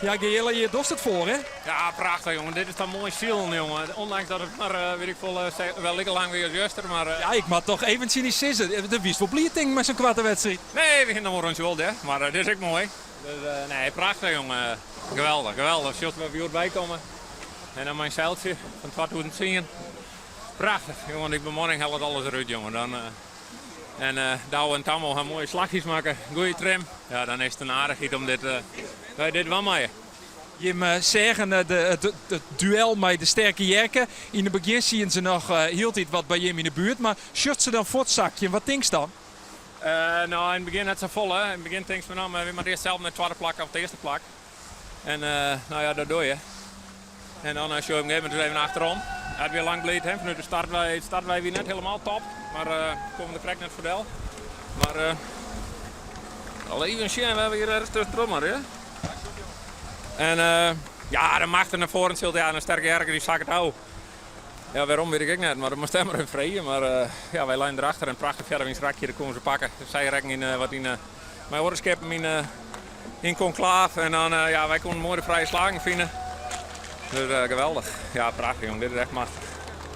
Ja, Geale, hjir dochst it foar, hè? Ja, prachtich, jongen. Dit is toch moai silen, jongen. Ondanks dat it mar, eh, weet ik folle, eh, wel like lang wie as juster, mar... Ja, ik moat toch even tsjin dy sizze. Do wiest wol bliid tink mei sa'n koarte wedstriid. Nee, we hiene noch wol in rûntsje wol, hè. Mar dit is ek moai. Dus, nee, prachtich, jongen. Geweldich, geweldich. Sjochst wêr't we hjoed bykomme. En dan mei in seiltsje fan 2010. Prachtich, jongen. Dy bemanning hellet alles derút, jongen. Dan, en Douwe en Tammo ha moaie slachjes makke. Goeie trim. Ja, dan is it in aardichheid om dit, wy dit dwaan meie. Jim seagen it duel mei de Sterke Jerke. Yn it begjin sieten se noch hieltyd wat by jim yn de buert, mar sjochst se dan fuortsakjen, wat tinkst dan? No, yn it begjin net safolle. Yn it begjin tinkst fan no, wy moatte earst sels nei it twadde plak of it earste plak. En no ja, dat dogge je. En dan sjoch je op in gegeven momint ris even achterom. Ja, it wie lang bliid, hè. Fanút de start wei, start wei wie net hielendal top, mar komme der krekt net foar del. Mar al even sjen, we hawwe hjir ergens tuskentroch mar, ja. En ja, de macht nei foaren sylt, ja, en in Sterke Jerke dy sakket ôf. Ja, wêrom wit ik ek net, mar dat moatst dêr mar even freegje. Mar ja, wy leinen derachter en prachtich fierwynsk rakje, dat koene se pakke. Sy rekken yn wat yn mei oare skippen yn yn konklaaf en dan ja, wy koene moai de frije slagen fine. Dus geweldich. Ja, prachtich jong, dit is echt machtich.